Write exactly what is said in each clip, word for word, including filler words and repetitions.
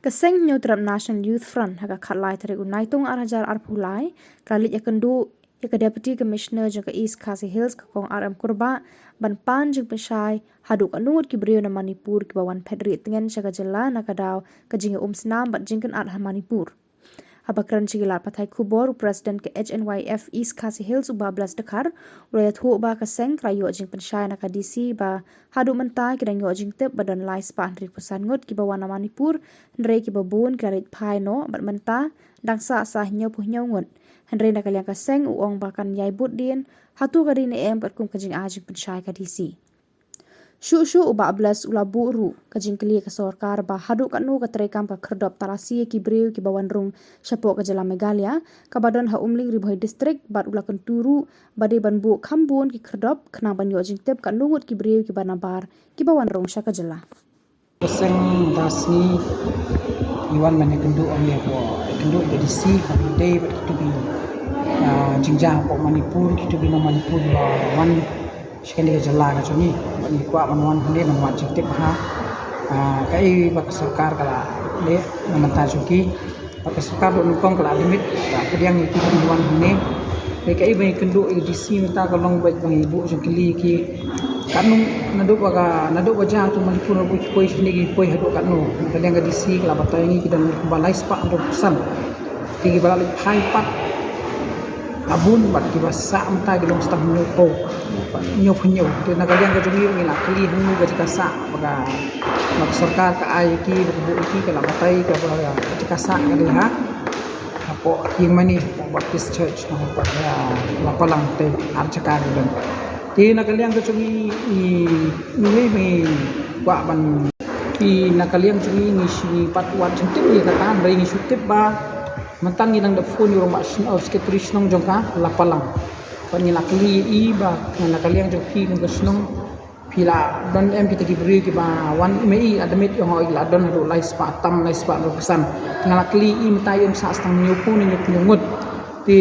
Ka seng Hynñiewtrep National Youth Front ha ka khatlai tarik u Naitung arhajar arphew lai ka leit ïakynduh ïa ka Deputy Commissioner jong ka East Khasi Hills, ka Kong R M Kurbah, ban pan jingpynshai haduh katno ngut ki briew na Manipur kiba wan phet rieh tngen sha ka jylla na ka daw ka jingïaumsnam bad jingkynad ha Manipur. Haba kren sha ki lad pathai khubor, u President ka H N Y F East Khasi Hills, u Bah Bless Dkhar, u la ïathuh ba ka seng ka la ïoh jingpynshai na ka D C ba haduh mynta ki dang ïoh jingtip ba don lai spah hynriewphew san ngut kiba wan na Manipur, hynrei kiba bun ki la leit phai noh bad mynta dang sah sa hynñiewphew hynñiew ngut. Hynrei na ka liang ka seng, u ong ba kan ïai bud dien hato ka dei ne em katkum ka jingai jingpynshai ka D C. Shuh shuh u Bah Bless u la buh ruh ka jingkylli ïa ka sorkar ba haduh katno ka treikam ka khyrdop talasi ïa ki briew kiba wan rung shapoh ka jylla Meghalaya, kaba don ha Umling, Ri Bhoi District, bad u la kyntu ruh ba dei ban buh kham bun ki khyrdop khnang ban ïoh jingtip katno ngut ki briew kiba nabar kiba wan rung sha ka jylla. Ka seng mynta sngi ngi wan ban ïakynduh, ïa, ïakynduh ïa ka D C, ha kaba ïadei bad kito ki, ah, jingjia hapoh Manipur, kito ki nong Manipur ba wan sha kane ka jylla ka jong ngi. Bad ngi kwah ban wan hangne ban wad jingtip ha, ah, kaei ba ka sorkar ka la leh na ka bynta jong ki. Bad ka sorkar ruh nyngkong ka la admit, ka la pdiang ïa ki ban wan hangne. Te kaei ba ngi kynduh ïa ka D C mynta ka long ba ngi buh jingkylli ïa ki. Katno, naduh ba ka, naduh ba jia hapoh Manipur, naduh ba ki poi shane ki poi haduh katno. Na ka liang ka D C ka la batai ïa ngi ki don kumba lai spah hynriewphew san. Te kiba la leit phai pat la bun, bad kiba sah mynta ki long sa tang hynñiewphew, hynñiewphew hynñiew. Te na ka liang ka jong ngi ruh ngi la kylli hangno ka jaka sah ba ka, ba ka sorkar ka ai ïa ki, ba ka buh ïa ki, ka la batai ka ba ka jaka sah ka dei ha, hapoh Ïingmane, hapoh Baptist Church, hapoh, ah, Lapalang, te ar jaka ki don. Te na ka liang ka jong ngi, ngi, ngi, ngi kwah ban, te na ka liang jong ngi ngi shu, ngi pat wad jingtip ïa kata, hynrei ngi shu tip ba mynta ngi dang da phone ïa u rangbah shnong, u secretary shnong jong ka Lapalang. Bad ngi la kylli ïa i ba na ka liang jong phi kum ka shnong, phi la don em kita ki briew kiba wan? I mei i admit, i ong, hooid, la don haduh lai spah tam, lai spah hynriewphew san. Te nga la kylli i mynta i ong sah sa tang hynñiewphew ne hynñiewphew hynñiew ngut. Te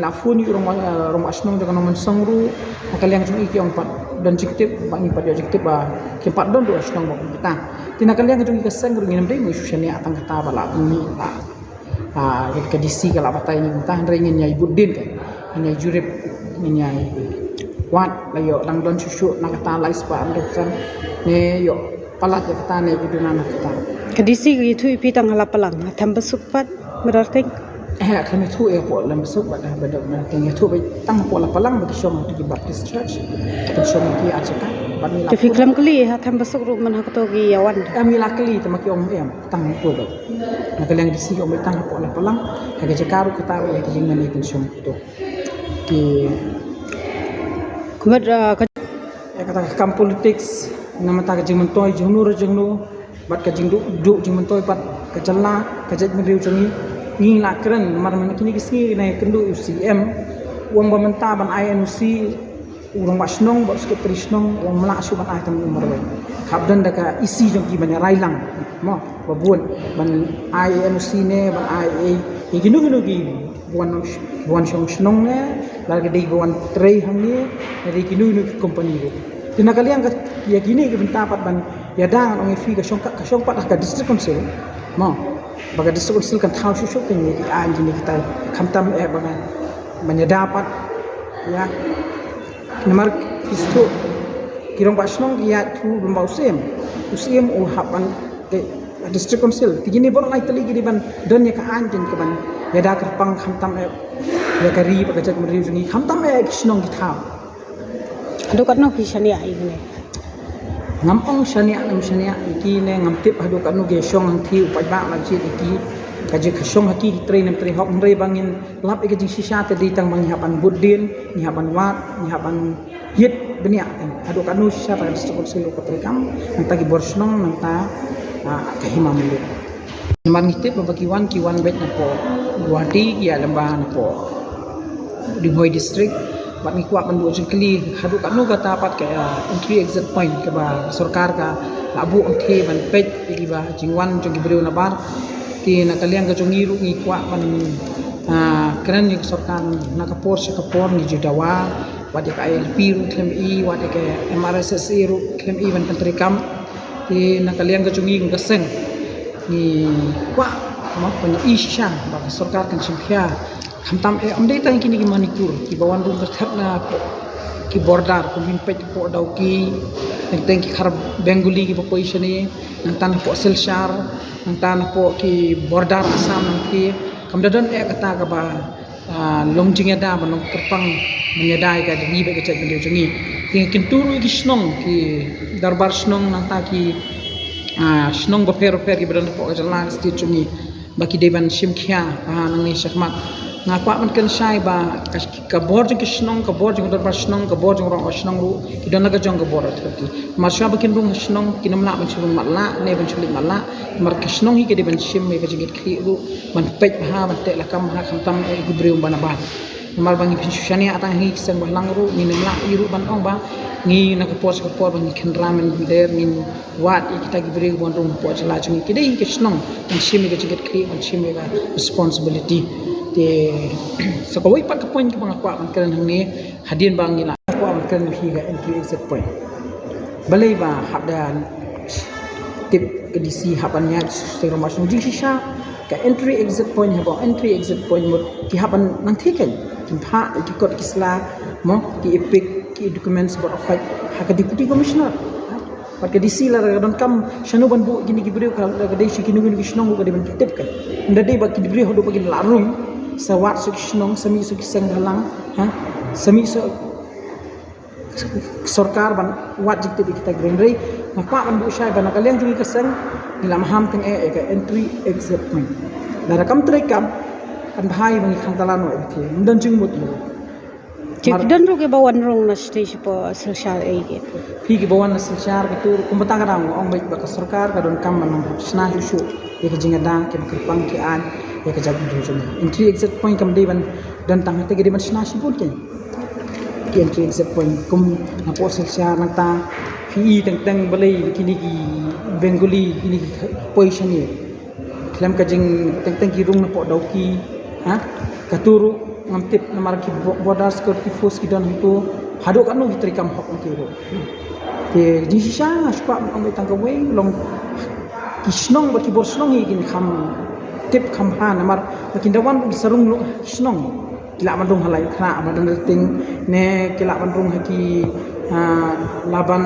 la phone ïa u rangbah, eh, rangbah shnong jong ka Nongmynsong ruh, na ka liang jong i ki ong pat don jingtip, ba ngi pat ïoh jingtip ba kim pat don ruh ha shnong ba kum kita. Te na ka liang jong ngi ka seng ruh ngim dei mo shu shaniah tang kata ba la pynmih ba, ah, ka D C ka la batai ïa ngi mynta, hynrei ngin ïai bud dien, ka ngin ïai jurip, ngin ïai wad, la ïoh dang don shuh shuh na kata lai spah hynriewphew san, ne ïoh palat ïa kata ne ki duna na kata. Ka D C ka ïathuh ïa phi tang ha Lapalang, ha Thembasuk pat, Mawryngkneng? Eh, ka ïathuh ïa phi ha Thembasuk bad ha Mawryngkneng, ïathuh ba tang hapoh Lapalang ba ki shong ha ki Baptist Church, ba ki shong ha ki ar jaka, bad ngi la, te phi khlem kylli ha Thembasuk ruh man ha kato ki ïa wan? Em, ngi la kylli, te ma ki ong em, tang hapoh ba, na ka liang D C ka ong ba tang hapoh Lapalang, ha ka jaka ruh kata, ïa ki Ïingmane ki shong hato. Ki, kumta, ah, ka, ïa kata ka kam politics, namar kata ka jingmyntoi jong no re jong no, bad ka jingduh, duh jingmyntoi pat ka jylla, ka jaitbynriew jong ngi, ngi la kren, namar mynta kine ki sngi ngi ïakynduh ïa u C M, u ong ba mynta ban ai N O C, u rangbah shnong bad u secretary shnong, u ong ym lah shuh ban ai tang u marwei. Hap don da ka E C jong ki ban ïa rai lang, mo, ba bun, ban ai N O C ne, ban ai, ai, ïa kino kino ki, ba wan, ba wan shong shnong ne, lada ka dei ba wan trei hangne, lada dei kino kino ki company ruh. Te na ka liang ka, ïa kine ki bynta pat ban ïada, ngan ong ïa phi, ka shong ka, ka shong pat ha ka District Council, mo, ba ka District Council kan thaw shuh shuh kine ki aiñ kine kita, khamtam eh ba ngan, ban ïada pat, ïa. Namar ki shu, ki rangbah shnong ki ïaid through rangbah u C M. U C M u hap ban, eh, District Council. Te kine baroh lai tylli ki dei ban don ïa ka aiñ jong ka ban ïada kyrpang khamtam eh ïa ka ri bad ka jaitbynriew jong ngi, khamtam eh ki shnong ki thaw. Haduh katno phi shaniah ïa kine? Ngam ong shaniah, ngam shaniah ïa kine, ngam tip haduh katno ki shong hangthie, u paidbah la jied ïa ki, ka jingshong ha ki, ki trei ne ym trei, hok, hynrei ba ngin lap ïa ka jingshisha te dei tang ba ngi hap ban bud dien, ngi hap ban wad, ngi hap ban ïit bniah, haduh katno shisha ta ka District Council ruh ka treikam, nangta ki bor shnong, nangta, ah, ka hima mynmiet. Namar ngi tip ba ki wan, ki wan beit napoh Guwahati, ki ïaid lyngba napoh Ri Bhoi District, bad ngi kwah ban buh jingkylli haduh katno kata pat ka, ah, entry exit point kaba sorkar ka la buh hangthie ban peit ïa kiba jingwan jong ki briew nabar. Te na ka liang ka jong ngi ruh ngi kwah ban, ah, kren ïa ka sorkar na ka por sha ka por, ngi ju dawa, wat ïa ka I L P ruh khlem i, wat ïa ka M R S S A ruh khlem i ban pyntreikam. Te na ka liang ka jong ngi kum ka seng, Ngi kwah, mo, ban ïohi shisha ba ka sorkar kan shim khia. Khamtam eh, ym dei tang kine ki Manipur kiba wan rung ka thep na ki border, kum phin peit hapoh Dawki, teng teng ki Khar Bengali kiba poi shane, nangta hapoh Silchar, nangta hapoh ki border Assam nangta. Kam da don eh kata kaba ah, long jingïada ban long kyrpang ban ïada ïa ka jingim bad ka jaitbynriew jong ngi. Ki kyntu ruh ki shnong, ki dorbar shnong, nangta ki, ah, shnong bapher bapher kiba don hapoh ka jylla, ka state jong ngi, ba ki dei ban shim khia, ah, nangne shakhmat. Nga kwah ban kren shai ba ka, ka bor jong ki shnong, ka bor jong ka dorbar shnong, ka bor jong u rangbah shnong ruh ki don la ka jong ka bor authority. Namar shuwa ba kin rung ha shnong, kin ym lah ban shu rung matlah ne ban shu leit matlah. Namar ka shnong hi ka dei ban shim ïa ka jingkitkhlieh ruh, ban peit bha, ban teh lakam bha, khamtam eh ki briew ba nabar. Namar ba ngi phin shu shaniah tang ha ngi ki seng bhalang ruh, ngin ym lah ïa ruh ban ong ba ngi na ka por sha ka por ba ngi kynran mynder, ngin wad ïa kita ki briew ba wan rung hapoh jylla jong ngi. Ki dei ka shnong ban shim ïa ka jingkitkhlieh, ban shim ïa ka responsibility. Te sa kawei pat ka point kaba nga kwah ban kren hangne, hadien ba ngi la kwah ban kren ïa ka entry exit point. Balei ba hap da tip ka D C hap ban ïaid sha ka rangbah shnong? Jingshisha ka entry exit point, haba entry exit point mut ki hap ban nang thikeiñ, kin phah ki kot ki sla, mo, ki EPIC, ki documents bad u khot ha ka deputy commissioner. Bad ka D C lada ka donkam shano ban buh kine ki briew, ka, ka dei sha kino kino ki shnong ka dei ban tip ka. Ynda dei ba ki briew haduh ba kin lah rung sa wad sha ki shnong, sa mih sha ki seng bhalang, ha, sa mih sha sorkar ban wad jingtip ïa kita ki briew. Hynrei nga kwah ban buh shai ba na ka liang jong ngi ka seng ngi la maham tang eh ïa ka entry exit point. Lada kam trei kam, kan bha ïa ba ngi khang tala noh ïa ka thie. Ym don jingmut ïa ka. Te ki don ruh kiba wan rung na stage hapoh Silchar eh ki. Phi kiba wan na Silchar ka tur kumba ta ka dang ong beit ba ka sorkar ka donkam ban nang shna shuh shuh ïa ka jingïada kiba kyrpang ki aiñ ïa ka jaitbynriew jong ngi. Entry exit point kam dei ban don tang, te ka dei ban shna shibun ki, ki entry exit point kum napoh Silchar. Nangta phi i teng teng balei kine ki Bengali, kine ki poi shane. Khlem ka jing teng teng ki rung napoh Dawki, ha? Ka tur ruh ngam tip namar ki bo-, border security force ki don hangto, haduh katno ki trei kam hok hangto ruh. Te jingshisha nga shu kwah ban ong tang kawei, long ki shnong bad ki bor shnong hi kin kham tip kham bha namar ba kin da wan ruh ki sa rung ruh ki shnong. Ki lah ban rung ha Laitkhrah, Madanrting, ne ki lah ban rung ha ki, ha, Laban,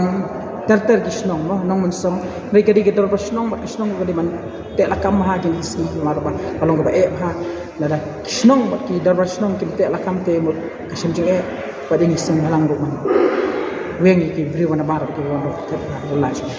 ter ter ki shnong, mo, Nongmynsong. Hynrei ka dei ka dorbar shnong bad ki shnong ka dei ban teh lakam bha ha ki D C, namar ba ka long kaba eh bha. Lada ki shnong bad ki dorbar shnong kim teh lakam te mut ka shem jingeh bad ïa ngi seng bhalang ruh ban weng ïa ki briew ba nabar bad ki ba wan rung, teh bha, ïa la jong.